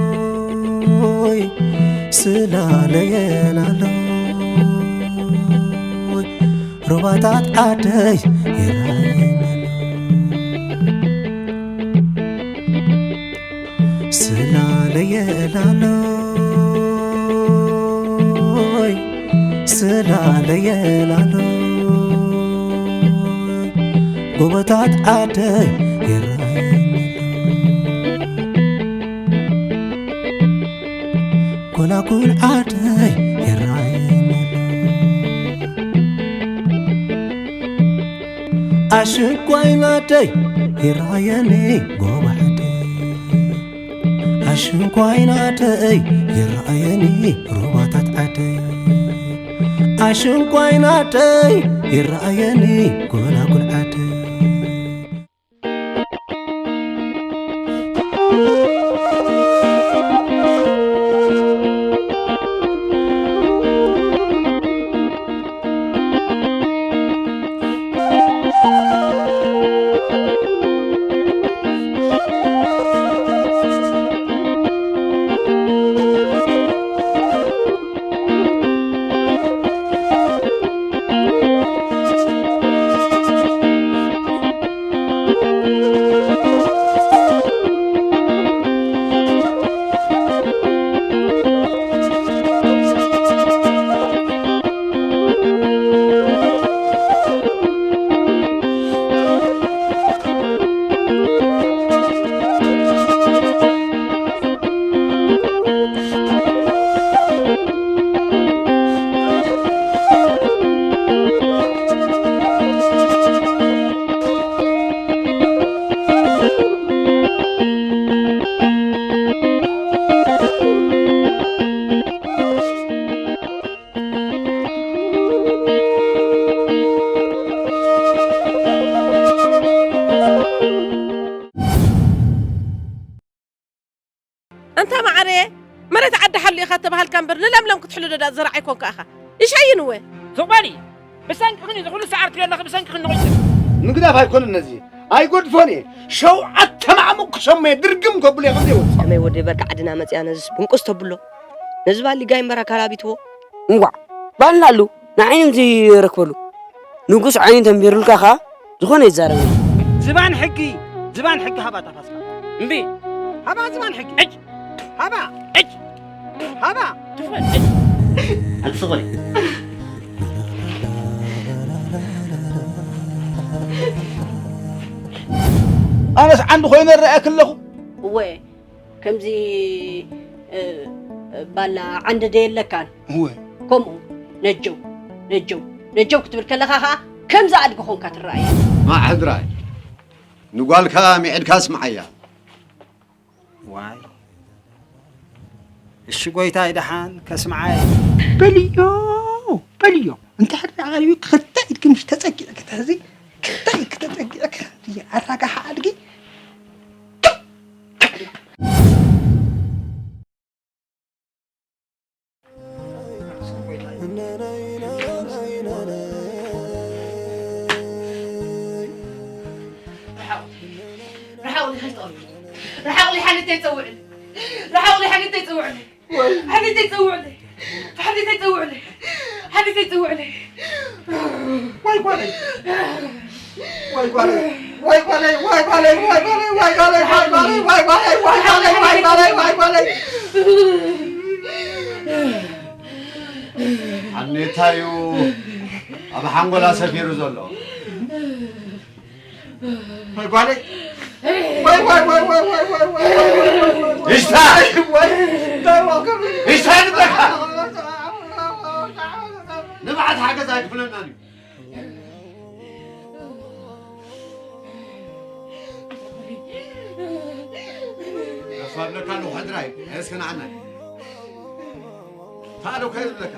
ስላለየላሎይ፣ ስላለየላሎይ፣ ሩባታት ዓደይ ይረኣየኒ። ስላለየላሎይ፣ ስላለየላሎይ፣ ጎቦታት ዓደይ ይረኣየኒ። ጎላጉል ዓደይ ይረኣየኒ። ኣሽንኳይ ናደይ ይረኣየኒ ጎባዕደይ። ኣሽንኳይ ናደይ ይረኣየኒ ሩባታት ዓደይ። ኣሽንኳይ ናደይ ይረኣየኒ ጎላጉል ዓደይ። ኣንታ መዓረየ፣ መሬት ዓዲ ሓሉ ኢኻ ተባሃልካ እምበር፣ ንለምለም ክትሕሉ ዶ ዳኣ ዝርኣይ ኮንካ ኢኻ። ይሻይን እወ። ሱቕ በሊ። ብሰንክኽን እዩ፣ እዚ ኩሉ ሰዓር ትሪኦ ኣለኺ፣ ብሰንክኽን ንቑጭ። ምግዳፍ ኣይኮነን ነዚ። ኣይጎድፎን እየ። ሸውዓተ ማዕሙቕ ክሸሞ እየ፣ ድርግም ከብሎ እየ፣ ከምዚ ይወጽእ። ከመይ ወደይ በርካ ዓድና መጽያ ነዝስ ብንቁስ ተብሎ። ነዚ ባሊ ጋይ እምበር ኣካል ኣቢትዎ። እንቋዕ ባልና ኣሉ ንዓይኒ ዘይረክበሉ። ንጉስ ዓይኒ ተንቢሩልካ ኸኣ ዝኾነ ይዛረብ። ዝባን ሕጊ፣ ዝባን ሕጊ ሃባ ታፋስካ። እምቢ። ሃባ ዝባን ሕጊ። እጭ። ሃባ። እጭ። ሃባ። ትፈል። እጭ። ኣልስቑኒ። ኣነስ ዓንዲ ኮይነ እረኣየኪ ኣለኹ። እወ። ከምዚ፣ እ፣ እ፣ ባላ ዓንዲ ዶ የለካን? እወ። ከምኡ ነጀው፣ ነጀው፣ ነጀው ክትብል ከለኻ ኸኣ ከምዚ ኣድጊ ኾንካ ትረኣየ። ማዕሕድራይ፣ ንጓልካ ሚዕድካ ስምዓያ። ዋይ፣ እሺ ጎይታይ፣ ደሓን ከስምዓየ። በልዮ፣ በልዮ። እንተ ሕድሪ ዓርቢ ክልተ ኢድኪ ምሽ ተጸጊዕኪ ተሕዚ፣ ክልተ ኢድኪ ተጸጊዕኪ፣ ኣራጋሓ ኣድጊ። ርሓቑ፣ ርሓቑ፣ ሓንቲ ኣይትጸውዕኒ። ርሓቑ፣ ሓንቲ ኣይትጸውዕኒ። ርሓቑ፣ ሓንቲ ኣይትጸውዕኒ። ሓንቲ ኣይትጸውዕኒ። ሓንቲ ኣይትጸውዕኒ። ሓንቲ ኣይትጸውዕኒ። ወይ ጓለይ። ወይ ጓለይ። ወይ ጓለይ። ወይ ጓለይ። ሓኔታዩ ኣብ ሓንጎላ ሰፊሩ ዘሎ። ወይ ጓለይ። ወይ፣ ወይ፣ ወይ። እሽታ! ወይ፣ እሽታ ንብለካ! ንብዓት ሓገዝ ኣይክፍለናን እዩ። ተስፋ ኣለካ ኣለኹ ሕድራይ፣ እስኪ ንዓናይ። ታሎ ከይብለካ።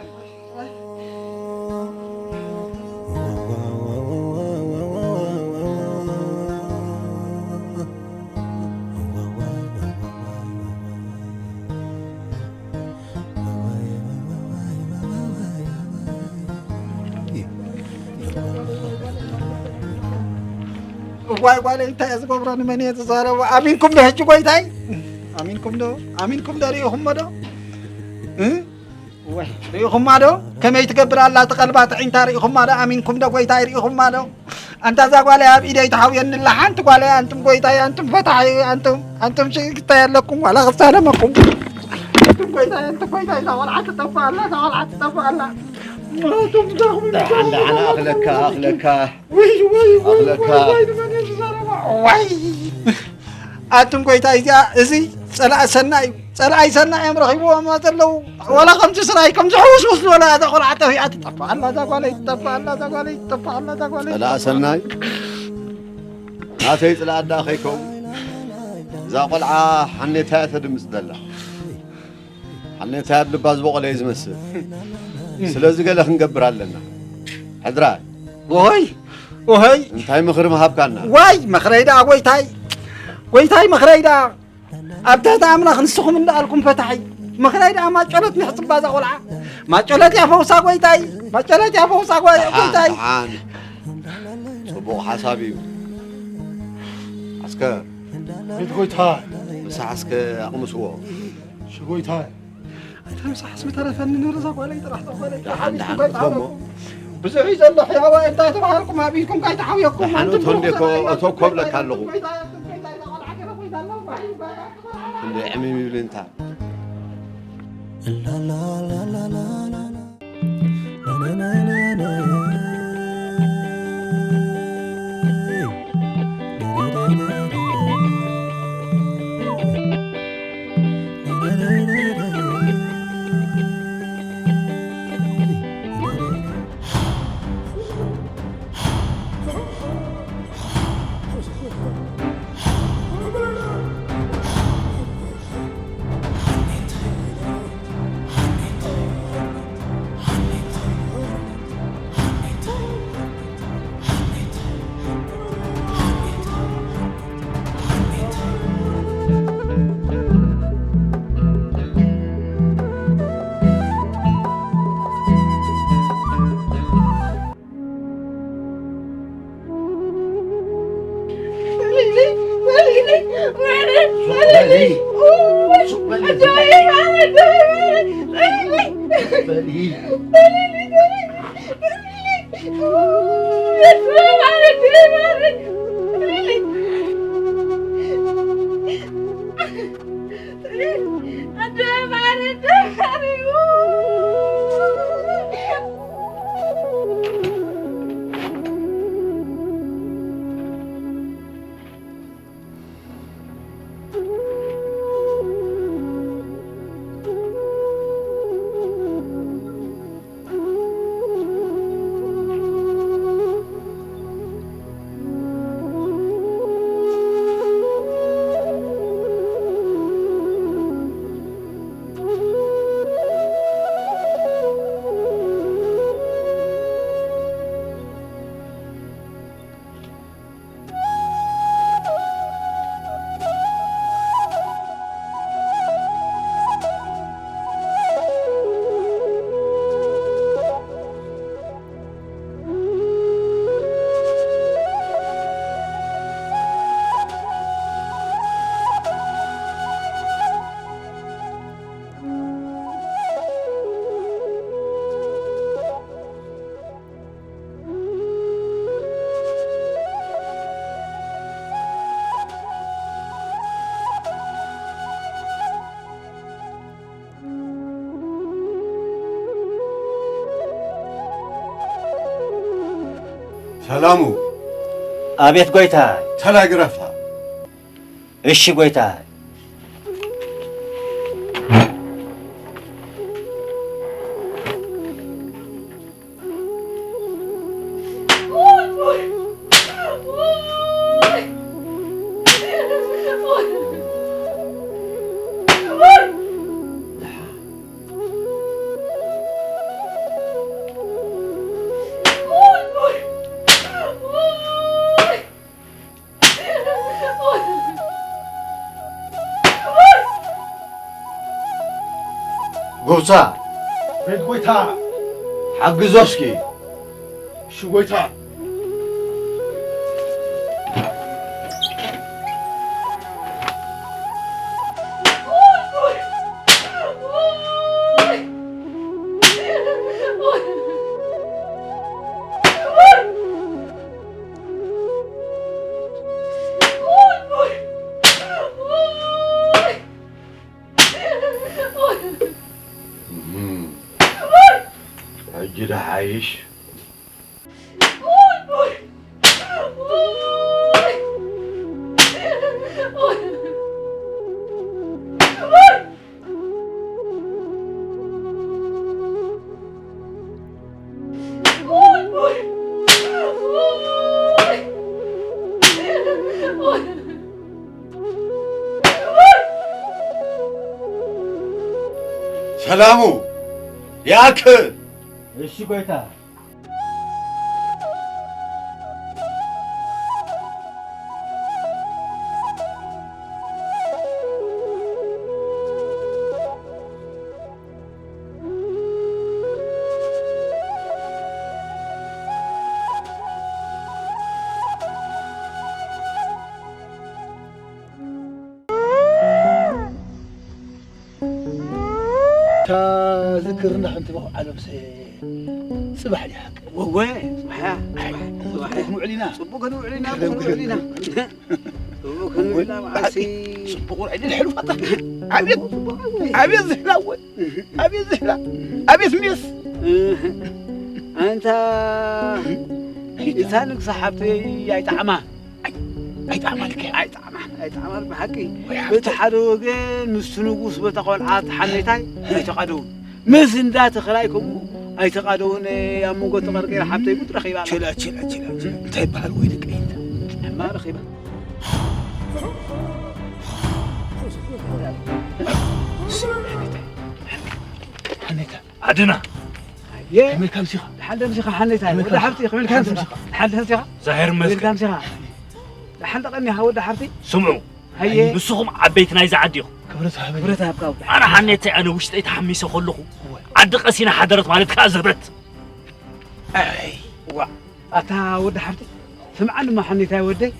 እዋይ ጓለይ፣ እንታይ እየ ዝገብሮ? ንመን እየ ዝዛረቦ? ኣሚንኩም ዶ ሕጂ ጎይታይ? ኣሚንኩም ዶ? ኣሚንኩም ዶ? ርኢኹሞ ዶ? እ? ወይ፣ ርኢኹማ ዶ? ከመይ ትገብር ኣላ? እቲ ቀልባ ጥዒንታ ርኢኹማ ዶ? ኣሚንኩም ዶ ጎይታይ? ርኢኹማ ዶ? ኣንታ እዛ ጓለይ ኣብ ኢደይ ትሓውየኒ ኣላ። ሓንቲ ጓለይ፣ ኣንቱም ጎይታይ፣ ኣንቱም ፈታሒ፣ ኣንቱም፣ ኣንቱም ሽግታይ ኣለኩም፣ ዋላ ክሳለመኩም። ኣንቱም ጎይታይ፣ ኣንቱም ጎይታይ፣ እዛ ቆልዓ ትጠፍእ ኣላ፣ እዛ ቆልዓ ትጠፍእ ኣላ። ኣንቱም ዳኹም ደሓን፣ ደሓን፣ ኣኽለካ፣ ኣኽለካ። ወይ፣ ወይ፣ ወይ፣ ኣኽለካ። ወይ፣ ወይ፣ ንመን እየ ዝዛረባ? ወይ። ኣንቱም ጎይታይ፣ እዚኣ፣ እዚ ጸላኢ ሰናይ እዩ። ጸላኢ ሰናይ እዮም ረኺብዎም ዘለዉ። ወላ ከምቲ ስራይ፣ ከምዚ ሕውስውስ ዝበለ፣ እዛ ቆልዓ ጠፊኣ ትጠፍእ ኣላ፣ እዛ ጓለይ ትጠፍእ ኣላ፣ እዛ ጓለይ ትጠፍእ ኣላ፣ እዛ ጓለይ ጸላኢ ትጠፍእ ኣላ። ሰናይ? ናተይ ጽላኣት ደኣ ከይከውን፣ እዛ ቆልዓ ሓኔታ እያ ተድምጽ ዘላ። ሓኔታ ኣብ ልባ ዝበቖለ እዩ ዝመስል። ስለዚ ገለ ክንገብር ኣለና። ሕድራይ። ወሆይ፣ ወሆይ። እንታይ ምኽሪ ምሃብካና? ዋይ፣ ምኽረይ ደኣ ጎይታይ። ጎይታይ፣ ምኽረይ ደኣ። ኣብ ትሕቲ ኣምላኽ ንስኹም እንዳኣልኩም ፈታሒ። ምኽረይ ደኣ ማጨሎት ንሕጽባ እዛ ቆልዓ። ማጨሎት እያ ፈውሳ ጎይታይ። ማጨሎት እያ ፈውሳ ጎይ-፣ ደሓን፣ ጎይታይ። ደሓን። ጽቡቕ ሓሳብ እዩ። ዓስከር። ቤት ጎይታ። ምሳሕ እስከ ኣቕምስዎ። እሺ ጎይታ። ኣንታ ምሳሕስ ምተረፈኒ ነይሩ፣ እዛ ጓለይ ጥራሕ፣ እዛ ጓለይ ጥራሕ። ደሓን፣ ደሓን፣ ኣቢትኩም ክትቦሞ። ብዙሕ እዩ ዘሎ ሕያዋይ፣ እንታይ ተባሃልኩም፣ ኣቢትኩም ካይተሓውየኩም፣ ደሓን፣ ኣንቱም እቶ እንዴ እኮ፣ እቶ እኮ እብለካ ኣለኹ። ጎይታ፣ ጎይታ፣ እዛ ቆልዓ ገለ ኮይና ኣላ፣ ዋይ፣ ዋይ፣ ዋይ። እንደ ዕሚም ይብል እንታ። ሰላሙ። ኣቤት ጎይታ። ተላይ ግረፋ። እሺ ጎይታ። ጎብዛ። ቤት ጎይታ። ሓግዞ እስኪ። እሺ ጎይታ። ሓይሽ። ሰላሙ ያክ እሺ ጎይታ። እታ ዝክርና ሓንቲ በኹ ዓለምሰ ጽባሕ ድያ ሓቂ? ወወ፣ ጽባሕ እያ። ጽባሕ፣ ጽባሕ እያ። ክንውዕል ኢና። ጽቡቕ ክንውዕል ኢና፣ ክንውዕል ኢና። ጽቡቕ ክንውዕል ኢና፣ መዓልቲ። ጽቡቕ ውዕል ንሕልፍ ኣታ። ኣቤት፣ ጽቡቕ፣ ጽቡቕ። ኣቤት ዝሕላ ወ። ኣቤት ዝሕላ። ኣቤት ሜስ። እህ። ኣንታ፣ እህ። እታ ንግሳ ሓብተይ ኣይጠዓማ። ኣይ-፣ ኣይጠዓማልካ። ኣይጠዓማን፣ ኣይጠዓማን ብሓቂ። ወይ ሓብተይ። በቲ ሓደ ወገን ምስቲ ንጉስ በታ ቆልዓ ተሓኔታይ ኣይተቓደውን። ምስ እንዳ ተኽላይ ከምኡ ኣይተቓደውን። ኣብ መንጎ ተቐርቂራ ሓብተይ ጉድ ረኺባ ኣላ። ችላ፣ ችላ፣ ችላ፣ ችላ። እንታይ ይበሃል ወይ ደቀይታ? እማ ረኺባ። ሓኔታ። ኣድና። ኣየ። ከመይ ከምሲኻ? ደሓን ደምሲኻ ሓኔታይ። ከመይ ወዲ ከምሲኻ? ሓብቲ፣ ከመይ ከምሲኻ? ደሓን ደምሲኻ? ዛሄር መስገን። ከመይ ከምሲኻ? ደሓን ደቐኒኻ ወዲ ሓብቲ? ስምዑ። ኣየ። ንስኹም ዓበይቲ ናይዛ ዓዲ ኢኹም። ክብረት ሃበኒ። ክብረት ሃብካ ወዲ ኣነ ሓኔታይ ኣነ ውሽጠይ ተሓሚሰ ከለኹ እወ። ዓዲ ቀሲና ሓደረት ማለት ከኣ ዘበት። ኣይ። ዋ። ኣታ ወዲ ሓብቲ፣ ስምዓኒ እሞ ሓኔታይ ወደይ፣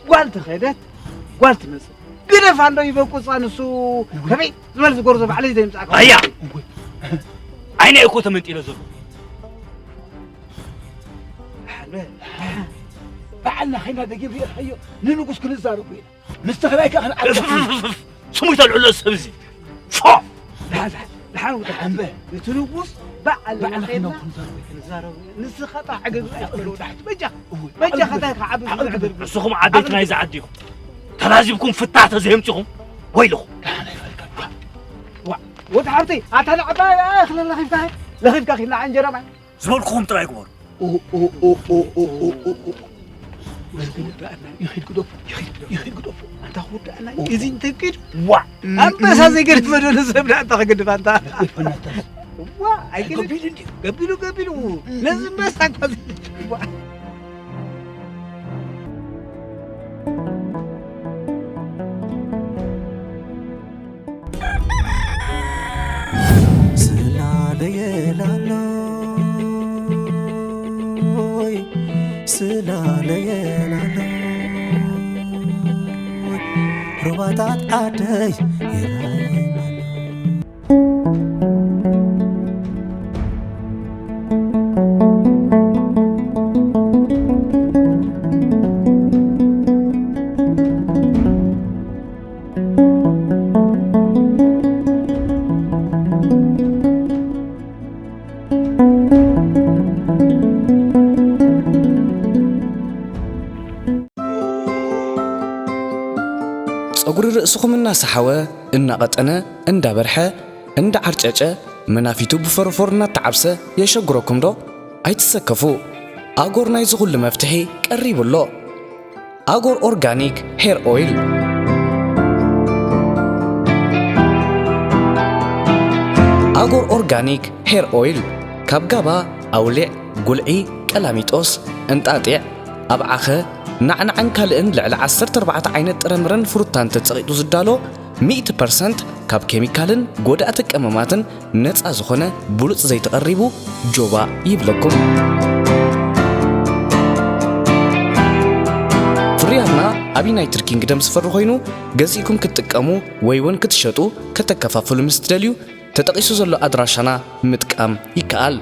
ጓል ተኸደት፣ ጓል ትመጽእ። ግደፋ እንዶ ይበቁጻ ንሱ እወ። ከመይ ዝበል ዝጎርዞ ባዕለይ ዘይምጻእካ። ኣያ! እወ። ዓይነይ እኮ ተመንጢለ ዘሎ። ሓለ። ባዕልና ኸይና ደጊም ርእኻዮ፣ ንንጉስ ክንዛረቡ ኢና። ምስ ተኽላይ ከኣ ክንዓርፍ። እፍ፣ እፍ፣ እፍ፣ እፍ። ስሙ ይተልዕሎ ሰብ እዚ። ፎ! ደሓን፣ ደሓን፣ ደሓን ውጣ። ደሓን በል። እቲ ንጉስ ባዕልና ባዕልና ኸይድና ኸይድና ክንዛረብ። ክንዛረብ። ንስኻ ጥራሕ ዕግብ ኣይትበል ወዲ ሓብቲ። በጃኻ፣ እወ። በጃኻ እንታይ ክዓቢ ዓቕሊ ዝብል ግበር። ዕግብ። ንስኹም ዓበይቲ ናይዛ ዓዲ ኢኹም። ተላዚብኩም ፍታህ ተዘየምጺኹም ወይልኹም። ደሓን ኣይበልካ። ዋ፣ ወዲ ሓብተይ፣ ኣታ ንዓባይ፣ ኣይ፣ ክለ ለኺፍካ፣ ለኺፍካ ኺድና ዕንጀራ ማይ። ዝበልኩኹም ጥራይ ግበሩ። ኡ፣ ኡ፣ ኡ። መስገን ይረኣና። ይኺድ ግደፎ፣ ይኺድ፣ ይኺድ ግደፎ። ኣንታ ክውድኣና እዩ። ኡ። እዚ እንተኪድ፣ ዋ፣ እ፣ ኣንበሳ እ። ዘይገድፈ ዶ ንሰብ ደኣ ኣንታ ክገድፍ ኣንታ? ገድፈና ኣንታስ። ዋ፣ ኣይገድፍ። ገቢሉ እንድዩ። ገቢሉ፣ ገቢሉ። እ፣ እ። ነዚ ኣንበሳ እኳ ዘይገድፍ። ዋ። ስላለየላሎይ፣ ስላለየላሎይ፣ ሩባታት ዓደይ ይረኣየናሎ። ጸጉሪ ርእስኹም እናሰሓወ፣ እናቐጠነ፣ እንዳበርሐ፣ እንዳዓርጨጨ፣ መናፊቱ ብፈረፎር እናተዓብሰ የሸግረኩም ዶ? ኣይትሰከፉ። ኣጎር ናይዚ ኩሉ መፍትሒ ቀሪቡ ኣሎ። ኣጎር ኦርጋኒክ ሄር ኦይል። ኣጎር ኦርጋኒክ ሄር ኦይል ካብ ጋባ፣ ኣውሊዕ፣ ጉልዒ፣ ቀላሚጦስ፣ እንጣጢዕ፣ ኣብዓኸ፣ ናዕናዕን ካልእን ልዕሊ ዓሰርተ ኣርባዕተ ዓይነት ጥረምረን ፍሩታን ተጸቒጡ ዝዳሎ፣ ሚእቲ ፐርሰንት ካብ ኬሚካልን ጎዳእቲ ቀመማትን ነጻ ዝኾነ ብሉጽ ዘይቲ ቀሪቡ ጆባ ይብለኩም። ፍርያትና ኣብ ዩናይትድ ኪንግደም ዝፈሪ ኮይኑ፣ ገዚእኩም ክትጥቀሙ ወይ እውን ክትሸጡ፣ ከተከፋፍሉ ምስ ትደልዩ፣ ተጠቒሱ ዘሎ ኣድራሻና ምጥቃም ይከኣል።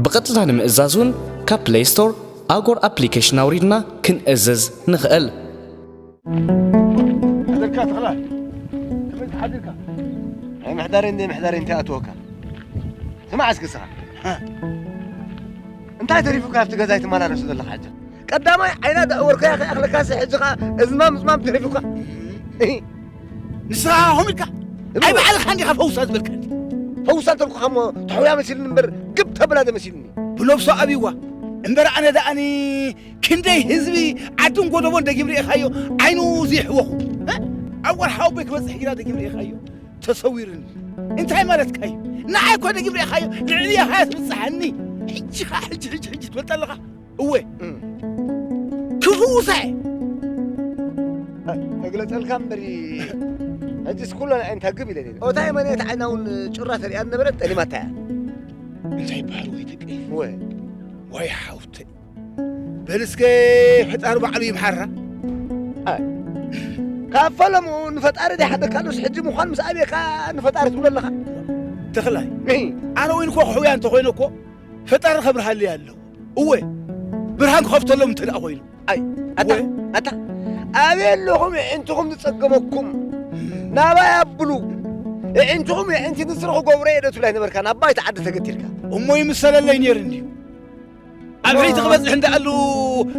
ብቐጥታ ንምእዛዝ እውን ካብ ፕለይ ስቶር ኣጎር ኣፕሊኬሽን ኣውሪድና ክንእዝዝ ንኽእል። ሓደርካ ተኽላ፣ ከመይ ሓደርካ? ናይ ምሕዳረይ እንደ ምሕዳረይ እንታይ ኣትወካ? ስማዕ እስኪ ንስኻ። እንታይ ተሪፉካ ኣብቲ ገዛ ኣይትመላለሱ ዘለኻ ሕጂ? ቀዳማይ ዓይና ዳእወርካያ ከይኣኽለካሲ ሕጂ ኸኣ እዝማም እዝማም ተሪፉካ። ንስኻ ኾም ኢልካ እሞ። ኣይ ባዕልኻ እንዲኻ ፈውሳ ዝበልካኒ። ፈውሳ እንተልኩኻ እሞ ተሕውያ መሲልኒ እምበር ግብ ተብላ ዶ መሲልኒ? ብነብሱ ኣብይዋ እምበር ኣነ ደኣኒ ክንደይ ህዝቢ ዓድን ጎደቦን ደጊም ርኢኻዮ ዓይኑ ዘይሕወኹ። እ? ኣብ ወርሓዊ ቤት ክበጽሕ ጊራ ደጊም ርኢኻዮ ተሰዊርኒ። እንታይ ማለትካ እዩ? ንዓይ እኮ ደጊም ርኢኻዮ ልዕሊ ኢኻ ትብጽሓኒ። ሕጂ ኸኣ ሕጂ፣ ሕጂ፣ ሕጂ ትፈልጥ ኣለኻ? እወ። እም። ክፉእ ውሳኤ። እ፣ እግለጸልካ እምበሪ፣ ሕጂስ ኩሉ እንታይ ግብ ኢለ ነይረ። ኦታ የመንየት ዓይና እውን ጭራ ተሪኣ ነበረት፣ ጠሊማታ እያ። እንታይ ይበሃል ወይ ተቀይፍ? እወ። ወይ ሓውተይ። በል እስከ ፈጣሪ ባዕሉ ይምሓራ። ኣይ፣ ካብ ፈለሙ ንፈጣሪ ደይሓደካሉስ ሕጂ ምዃን ምስ ኣብየካ ንፈጣሪ ትብሎ ኣለኻ? ተኽላይ፣ እሂ። ኣነ እውን እኮ ክሕውያ እንተኾይነ እኮ ፈጣሪ ከብርሃለይ ኣለዎ። እወ፣ ብርሃን ክኸፍተሎም እንተ ደኣ ኮይኑ። ኣይ፣ ኣታ፣ እወ። ኣታ፣ ኣበይ ኣለኹም የዕንትኹም ዝጸገመኩም? ናባይ ኣብሉ። የዕንትኹም የዕንቲ ንስሪ ክገብሮ እየ ዶ ትብላይ ነበርካ? ናብ ባይታ ዓዲ ተገቲርካ። እሞ ይምሰለለይ ነይሩ እንድዩ። ኣብ ሕይቲ ክበጽሕ እንዳኣሉ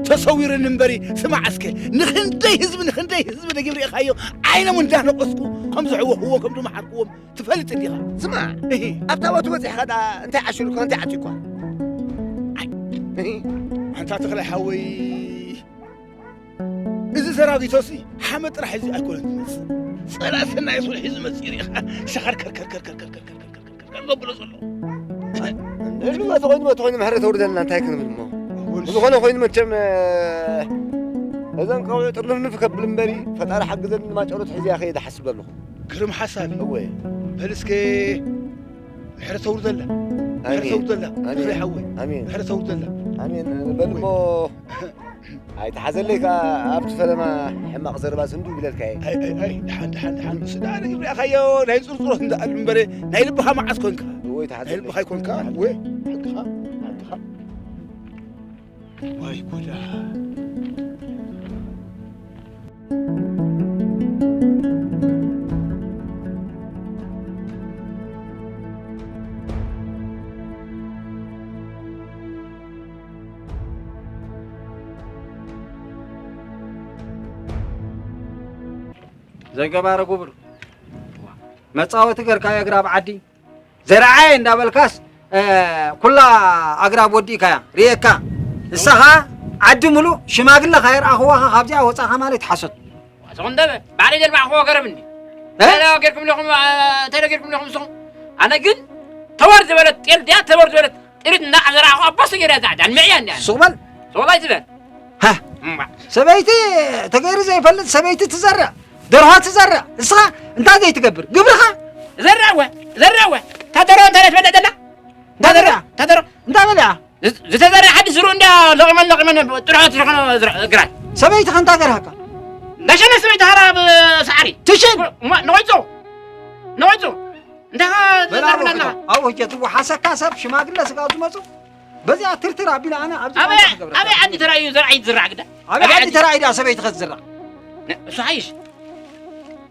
ተሰዊሩኒ እምበሪ፣ ስማዕ እስከ፣ ንኽንደይ ህዝቢ፣ ንኽንደይ ህዝቢ ደጊም ርኢኻዮ፣ ዓይኖም እንዳነቐስኩ ከም ዘሕወኽዎም፣ ከም ዝመሓርክዎም ትፈልጥ እንዲኻ? ስማዕ፣ እሂ። ኣብታ ቦቱ በጺሕካ ደኣ እንታይ ዓሽሉካ፣ እንታይ ዓጺኳ? ኣይ፣ እሂ። ኣንታ ተኽላይ ሓወይ፣ እዚ ሰራዊቶሲ ሓመድ ጥራሕ ሒዙ ኣይኮነን ዝመጽእ። ጸላኢ ሰናይ ሱር ሒዙ መጽኡ ርኢኻ፣ ሸኸርከርከርከርከርከርከርከርከርከርከር ዘብሎ ዘሎ። ንሉ ተኾይኑ፣ ተኾይኑ ምሕረት ኣውርደልና፣ እንታይ ክንብል እሞ? እወ። ዝኾነ ኮይኑ መቸም፣ እ፣ እዘን ቀውዒ ጥርንፍንፍ ከብል እምበሪ፣ ፈጣሪ ሓግዘኒ፣ ማጨሎት ሒዘ እያ ከይደ ሓስብ ኣለኹ። ግርም ሓሳብ እዩ። እወ። በል እስከ ምሕረት ኣውርደላ። ኣሜን። ምሕረት ኣውርደላ። ኣሜን። ፍሬ ሓወይ። ኣሜን። ምሕረት ኣውርደላ። ኣሜን። በል እሞ፣ ኣይትሓዘለይ ከኣ ኣብቲ ፈለማ ሕማቕ ዘረባ ስንዱ ይብለልካ እየ። ኣይ፣ ኣይ፣ ኣይ፣ ደሓን፣ ደሓን፣ ደሓን። ንሱ ደኣ ርኣኻዮ፣ ናይ ጽርጽሮት እንዳ ኣሉ እምበረ፣ ናይ ልብኻ መዓስ ኮንካ? እወ፣ ኣይትሓዘለይ። ናይ ልብኻ ኣይኮንካ? እወ፣ ሓቅኻ፣ ሓቅኻ። ወይ ጉዳ። ዘይገባረ ጉብር መጻወቲ ገርካዮ ኣግራብ ዓዲ ዘርዓየ እንዳበልካስ፣ እ፣ ኩላ ኣግራብ ወዲእካያ ርእየካ። ንስኻ ዓዲ ምሉእ ሽማግለ ካየርኣኽዋኻ ካብዚኣ ወጻኻ ማለት ሓሶት። ንስኹም እንደ ባዕለይ ዘልማዕኽዎ ገረብ እንዲ። እ? እንታይ ጌርኩም ኣለኹም፣ እ፣ እንታይ ጌርኩም ኣለኹም ንስኹም? ኣነ ግን ተወር ዝበለት ጤል ድያ፣ ተወር ዝበለት ጥሪት እንዳ ዘርኣኹ ኣቦ ሰገርያ ዛዕዳ፣ ኣልምዕያ እንዲ ኣነ። ሱቕ በል። ሱቕ ኣይትበል። ሃ። እማ። ሰበይቲ ተገይሩ ዘይፈልጥ ሰበይቲ ትዘርእ፣ ደርሆ ትዘርእ። ንስኻ እንታይ ዘይትገብር? ግብርኻ? ዘርእ ወ፣ ዘርእ ወ። ታደሮ እንታይ ትበልዕ ዘላ? እንታይ ዘርእ? ታደሮ። እንታይ በልዓ? ዝ-፣ ዝተዘርእ ሓዲ ስሩ እንዳ ለቕመን ለቕመን ጥርሖ ትሸኸኖ ዝራ-፣ ግራት። ሰበይትኻ እንታይ ገርሃካ? እንዳሸነ ሰበይቲ ሃራ ብ-፣ ሰዓሪ። ትሽን? እማ፣ ነወይጾ። ነወይጾ። እንታይ በላ ዘርብና ኣለኻ? ኣብኡ ሕጂ ትወሓሰካ ሰብ ሽማግለ ስጋ ዝመጹ በዚኣ ትርትር ኣቢላ ኣነ ኣብዚ ኣበይ፣ ቋንቋ ክገብረካ። ኣበይ ዓዲ ተራእዩ ዘርዓ ይዝራዕ ግዳ? ኣበይ ኣበይ ዓዲ ዓዲ? ተራእዩ ደኣ ሰበይትኸ ትዝራዕ? ነ-፣ እሱ ሓይሽ።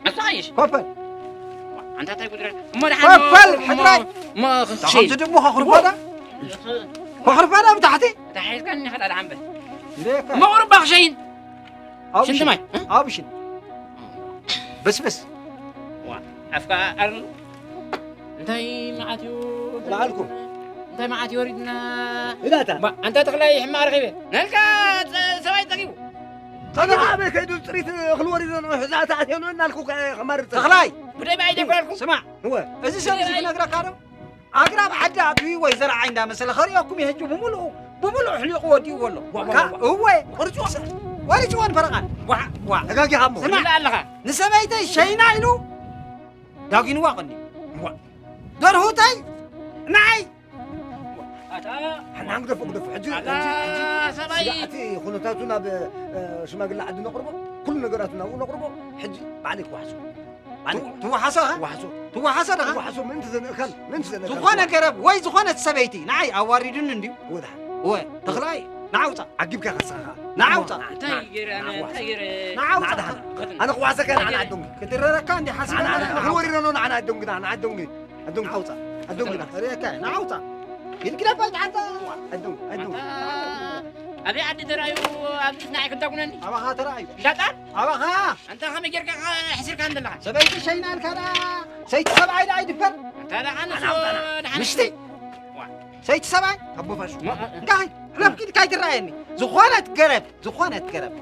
እሱ ሓይሽ። ኮፈል። ኣንታ እንታይ ጉድረ? እሞ ደሓን ኮፈል፣ እሞ፣ ሕጥራይ። እሞ እታ ክሸይን። ከምዚ ድሞ ከኽርፋዳ? ከኽርፋዳ ብታሕቲ? እታ ሓይስካ እኒ ኸዳ ደሓን በል። እንዴ፣ እሞ ቁርባ ክሸይን። ኣብ ሽንቲ ሽን-፣ ማይ፣ እ? ኣብ ሽን-፣ በስበስ። ዋ፣ ኣፍካ ኣር-፣ እንታይ መዓት እዩ? በዓልኩም። እንታይ መዓት እዩ ወሪድና? እላታ። ባ-፣ ኣንታ ተኽላይ ሕማቕ ረኺበ። ናልካ ጸ-፣ ሰብኣይ ጸጊቡ። ጸጊቡ ኣበይ ከይዱ ጽሪት እኽሊ ወሪዱ ነው፣ ሕዛ ተኣትዮ ነው እናልኩ ከ-፣ ከማርር ጸጊቡ። ተኽላይ። ጉዳይ ብኣይ ዘይኮነልኩም? ስማዕ። እወ። እዚ ሰብ እዚ ጉዳይ ብኣይ ክነግረካ ዶ? ኣግራብ ዓዲ ኣትዩ ወይ ዘርዓይ እንዳመሰለ ከርእየኩም እዩ። ሕጂ ብምሉኡ፣ ብምሉኡ ኣሕሊቑ ወዲእዎ ኣሎ። ዋ፣ ዋ፣ ካ-፣ ዋ፣ ዋ። እወ። ቆሪጽዎ። ቆሪጽዎ ንፈረቓን። ዋ፣ ዋ። ተጋጊኻ እሞ። ስማዕ። ትብላ ኣለኻ። ንሰበይተይ ሸይና ኢሉ ዳጒንዋ ቀኒ። ዋ። ደርሁተይ ንዓይ። ኣታ። ሓናን ግደፎ፣ ግደፎ። ሕጂ፣ ኣታ ሕጂ፣ ሕጂ ሰብኣይ። ስጋዕቲ ኩነታቱ ናብ፣ እ፣ ሽማግለ ዓዲ ነቕርቦ። ኩሉ ነገራቱ ናብኡ ነቕርቦ። ሕጂ ባዕለይ ክወሓሶ። ባዕለይ ት-፣ ትወሓሶ፣ ኸ? ክወሓሶ። ትወሓሶ ዲኻ? ክወሓሶ፣ ምእንቲ ዘንእካል፣ ምእንቲ ዘንእካል ዝኾነ ክወሓሶ። ገረብ ወይ ዝኾነት ሰበይቲ ንዓይ ኣዋሪዱኒ እንድዩ። ወድሓ። ወ-፣ ተኽላይ፣ ንዓ ውጻእ። ዓጊብካ ከሳኻ። ንዓ ውጻእ። እንታይ ገይረ ኣነ፣ ንዓ እንታይ ገይረ? ንዓ ውጻእ። ንዓ ደሓን። ኣነ ክወሓሰካ ንዓ እንታይ ገይረ? ንዓዶም። ክድረረካ እንዲ ሓሲበ ንዓ፣ ኣነ ንዓ፣ ንዓ ውጻእ። ወሪዶ ነው ንዓ ንዓዶም ግዳ፣ ንዓዶም ግዳ። ኣዶም ንዓ ውጻእ። ኣዶም ግዳ። ርእየካ፣ ንዓ ውጻእ። ኢድ ግዳ ባይታ ዓንታ። ኣዱ፣ ኣዱ። ኣታ፣ ኣበይ ዓዲ ተራእዩ ኣብ ፊትና ኣይክዳጉነኒ? ኣባኻ ተራእዩ። እንዳጣር? ኣባኻ። ኣንታ ከመይ ጌርካ ኸ ሕሲርካ እንደለኻ? ሰበይቲ ሸይና ኣልካ ደኣ፣ ሰይቲ ሰብኣይ ደኣ ይድፈር። ኣንታ ደኣ ንሱ ኣና፣ ኣና፣ ኣና። ደሓን ምሽቲ። ዋ። ሰይቲ ሰብኣይ፣ ኣቦ ፋሹ። ዋ፣ ዋ። እንታይ? ሕለፍ ኪድ ካይትረኣየኒ። ዝኾነት ገረብ፣ ዝኾነት ገረብ።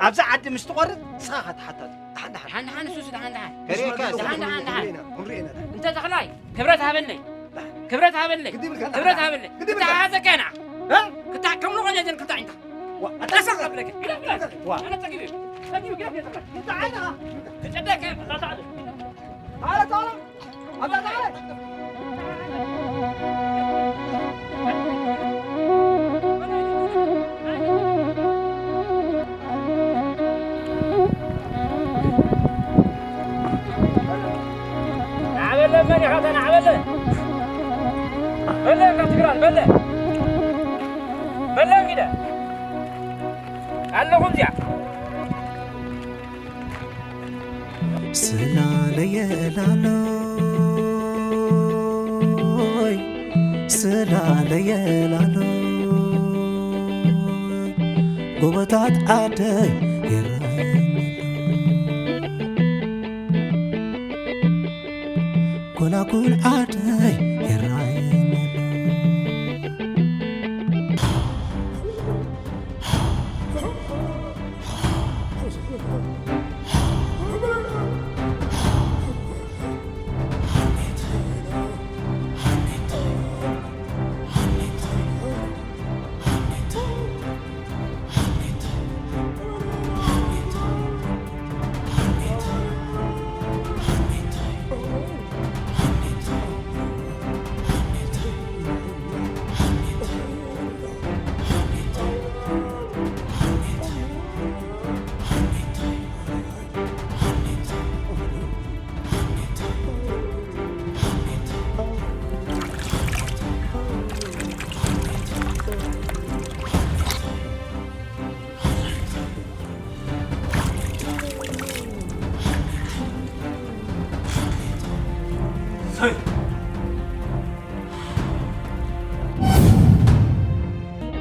ኣብዛ ዓዲ ምስ ትቖርጽ፣ ንስኻ ኸትሓታት። ደሓን፣ ደሓን። ደሓን፣ ደሓን፣ ንሱስ ደሓን፣ ደሓን። ከርእየካ ደሓን፣ ደሓን፣ ደሓን። ክንርኢ ኢና፣ ክንርኢ ኢና። እንተ ተኽላይ፣ ክብረት ሃበለይ። ክብረት ሃበለይ። ግዲ ይብልካ፣ ክብረት ሃበለይ። ግዲ ይብልካ። ክተሓዘካ ኢና። እ? ክታ-፣ ከም ልኾነ ዘን ክታ ኢንታ። ዋ፣ ኣታሳ ሃበለክ። ግዳ፣ ግዳ። ዋ። ኣነ ጠጊቡ። ጠጊቡ፣ ግዳ፣ ግዳ። እንታይ ዓይንኻ? ተጨደከ፣ ታታዕለ። ኣረ፣ ታዕለ። ኣታ፣ ታዕለ። ናዕበለ መን ኢኻ? ናዕበለ በለ፣ ካብ ትግራል በለ፣ በለ እንግዳ ኣለኹም እዚኣ። ስላለየ ላሎይ፣ ስላለየ ላሎይ፣ ጎቦታት ዓደይ ይረኣየኒ ኣሎ። ጎላጉል ዓደይ ይረኣየኒ ኣሎ።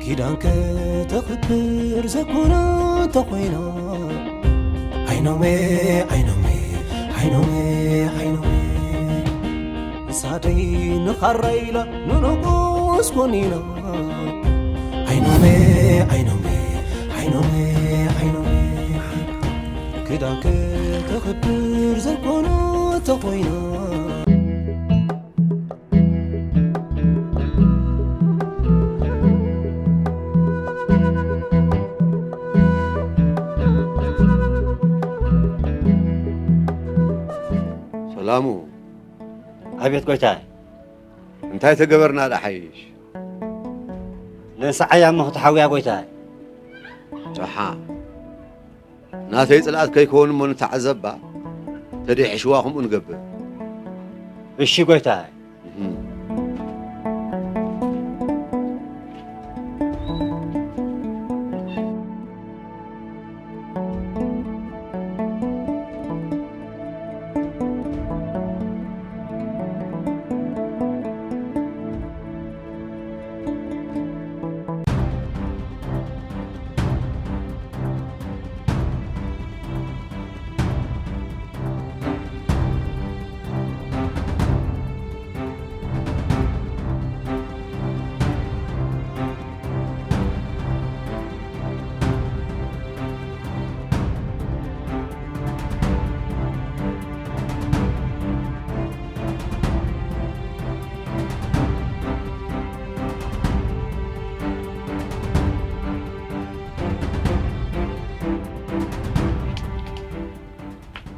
ኪዳን ከተኽብር ዘኮና እንተኾይና፣ ዓይኖሜ፣ ዓይኖሜ፣ ዓይኖሜ፣ ዓይኖሜ፣ ንሳደይ ንኻራ ኢላ ንንጉስ ኮኒና። ዓይኖሜ፣ ዓይኖሜ፣ ዓይኖሜ፣ ዓይኖሜ፣ ኪዳን ከተኽብር ዘኮና እንተኾይና። ሰላሙ። ኣቤት ጎይታይ። እንታይ ተገበርና ደሓይሽ? ነንሰዓያ እሞ ክትሓውያ ጎይታይ። ደሓ። ናተይ ጽልኣት ከይከውን እሞ ንተዓዘባ፣ ተደይ ሕሽዋ ከምኡ ንገብር። እሺ ጎይታይ። እህም።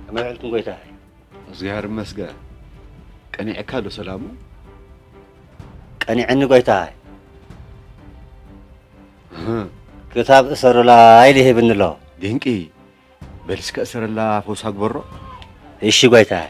ከመይ ውዒልኩም ጎይታይ? እግዚኣብሔር ይመስገን። ቀኒዕካ ዶ ሰላሙ? ቀኒዕኒ ጎይታይ። እህ። ክታብ እሰሩላ ኢሉ ይህብኒ ኣሎ። ድንቂ። በል እስከ እሰረላ ፈውሳ ግበሮ። እሺ ጎይታይ።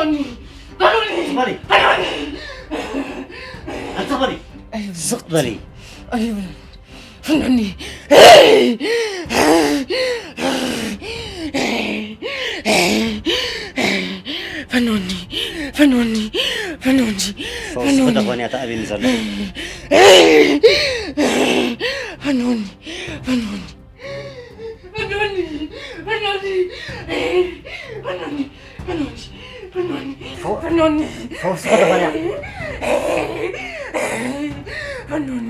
በሊ። ኣንቲ በሊ። ስቕ በሊ። ኣይብልን። ፍንዑኒ። ፈንውኒ፣ ፈንውኒ፣ ፈንውኒ፣ ፈንውኒ። ፈንውኒ። ተኾንያ ተኣቢኒ ዘሎ። ፈንውኒ፣ ፈንውኒ። ፈንውኒ፣ ፈንውኒ፣ ፈንውኒ፣ ፈንውኒ፣ ፈንውኒ፣ ፈንውኒ፣ ፈንውኒ፣ ፈንውኒ፣ ፈንውኒ።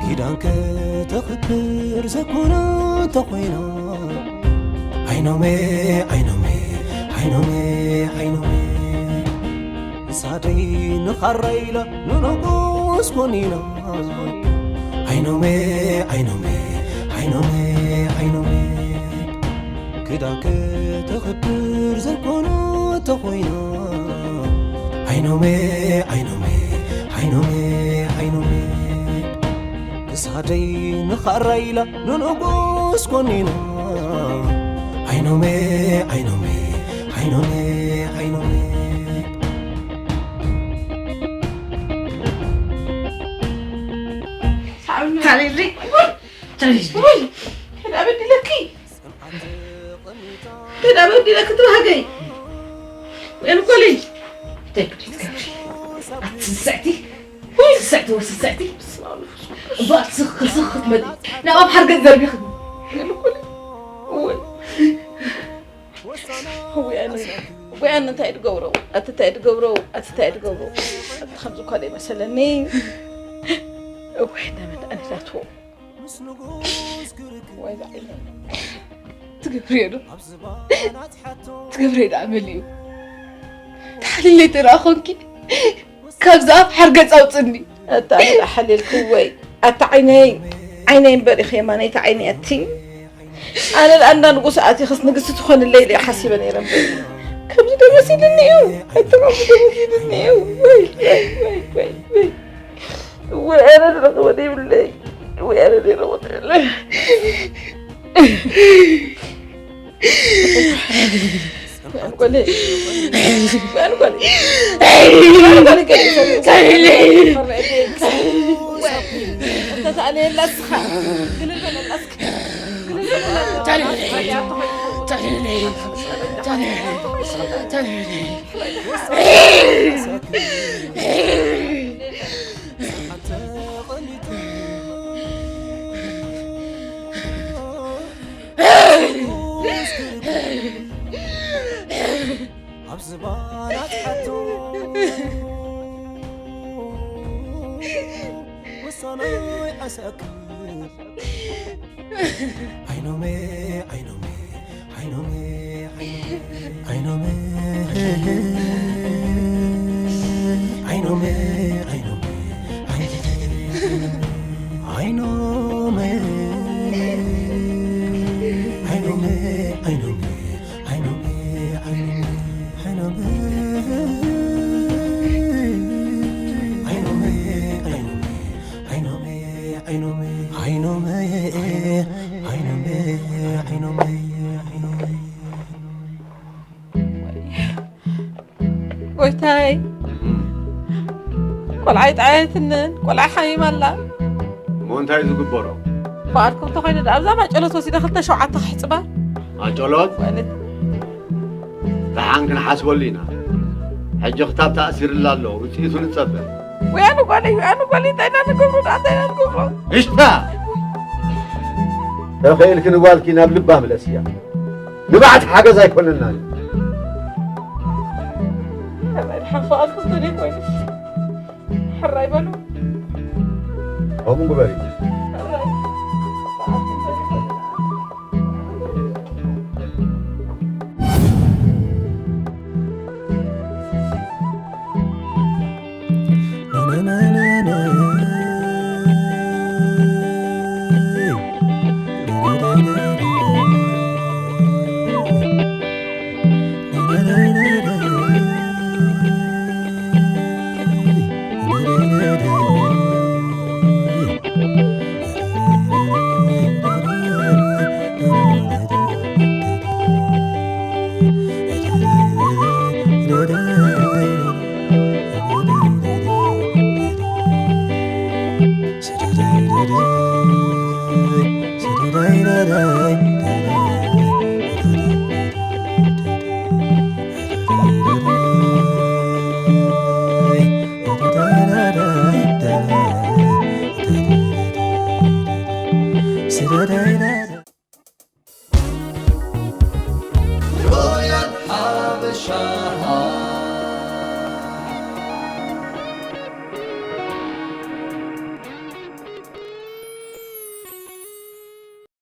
ኪዳን ከተኽብር ዘኮና እንተኾይና፣ ዓይኖሜ፣ ዓይኖሜ፣ ዓይኖሜ፣ ዓይኖሜ፣ እሳተይ ንኻራ ኢላ ንንጉስ ኮኒና። ዓይኖሜ፣ ዓይኖሜ፣ ዓይኖሜ፣ ዓይኖሜ፣ ክዳን ከተኽብር ዘኮና እንተኾይና። ዓይኖሜ፣ ዓይኖሜ፣ ዓይኖሜ፣ ዓይኖሜ፣ ክሳደይ ንኻራ ኢላ ንንጉስ ኮኒና። ዓይኖሜ፣ ዓይኖሜ፣ ዓይኖሜ፣ ዓይኖሜ፣ ዓይኖሜ። ሓቢብቲ፣ ተሪዝኒ። ውይ፣ እንታይ ደኣ በዲለኪ? እንታይ ደኣ በዲለኪ ትባህገይ? ወይን ኮሊ። እንታይ ክትገብሪ? ኣቲ ስስዕቲ። ውይ፣ ስስዕቲ፣ ወይ ስስዕቲ። እባ ስኽ፣ ስኽ ክትመጢ። ናብ ኣብ ሓርገጽ ዘርጊኺ። ወይን ኮሊ። ውይ። እውይ ኣነ፣ እውይ ኣነ እንታይ ድገብሮ? ኣቲ እንታይ ድገብሮ? ኣቲ እንታይ ድገብሮ? ኣቲ ከምዚ እኳ ደይመሰለኒ። እውይ፣ እንዳ መድኣኒታትዎ። ወይ ዛዕባ ትገብርዮ ዶ? ትገብርዮ ዶ ኣመል እዩ? ተሓሊለይ ተደኣ ኾንኪ፣ ካብዛ ኣፍ ሓርገጽ ኣውጽኒ። ኣታ ኣነ ደኣ ሓሊልክወይ። ኣታ ዓይነይ፣ ዓይነይ እምበር ኢኺ የማነይቲ ዓይነይ ኣቲ። ኣነ ደኣ እንዳ ንጉስ ኣቲኽስ ንግስቲ ትኾንለይ ኢለ ሓሲበ ነይረ እምበር። ከምዚ ዶ መሲልኒ እዩ? ኣታ ከምዚ ዶ መሲልኒ እዩ? ወይ፣ ወይ፣ ወይ፣ ወይ፣ ወይ። ወይ ኣነ ደኣ ክበል ይብለይ። ወይ ኣነ ደኣ ክበል ይብለይ። ተሪረይ፣ ተሪረይ፣ ተሪረይ። ኣብ ዝባናት ሓቶ ውሳነይ ዓሰክ። ዓይኖመ፣ ዓይኖመ፣ ዓይኖመ፣ ዓይኖመ፣ ጎይታይ፣ ቆልዓ ይጥዓየትንን፣ ቆልዓ ሓሚማ ኣላ። እሞ እንታይ እዩ ዝግበሮ? ፍቓድኩም እንተኾይኑ ደኣ ኣብዛ ማጨሎት ወሲደ ክልተ ሸውዓተ ክሕጽባ። ማጨሎት? ደሓን ክንሓስበሉ ኢና። ሕጂ ክታብ ተኣሲርላ ኣሎ፣ ውፅኢቱ ንፀበ። ወይ ኣነ ጓለይ፣ ወይ ኣነ ጓለይ፣ እንታይ ኢና ንገብሮ ደኣ፣ እንታይ ኢና ንገብሮ? እሽታ! ተኽኢልኪ ንጓልኪ ናብ ልባ ምለስያ። ንባዕቲ ሓገዝ ኣይኮነናን እዩ። ሕራይ በሉ። ከምኡ ግበሪ።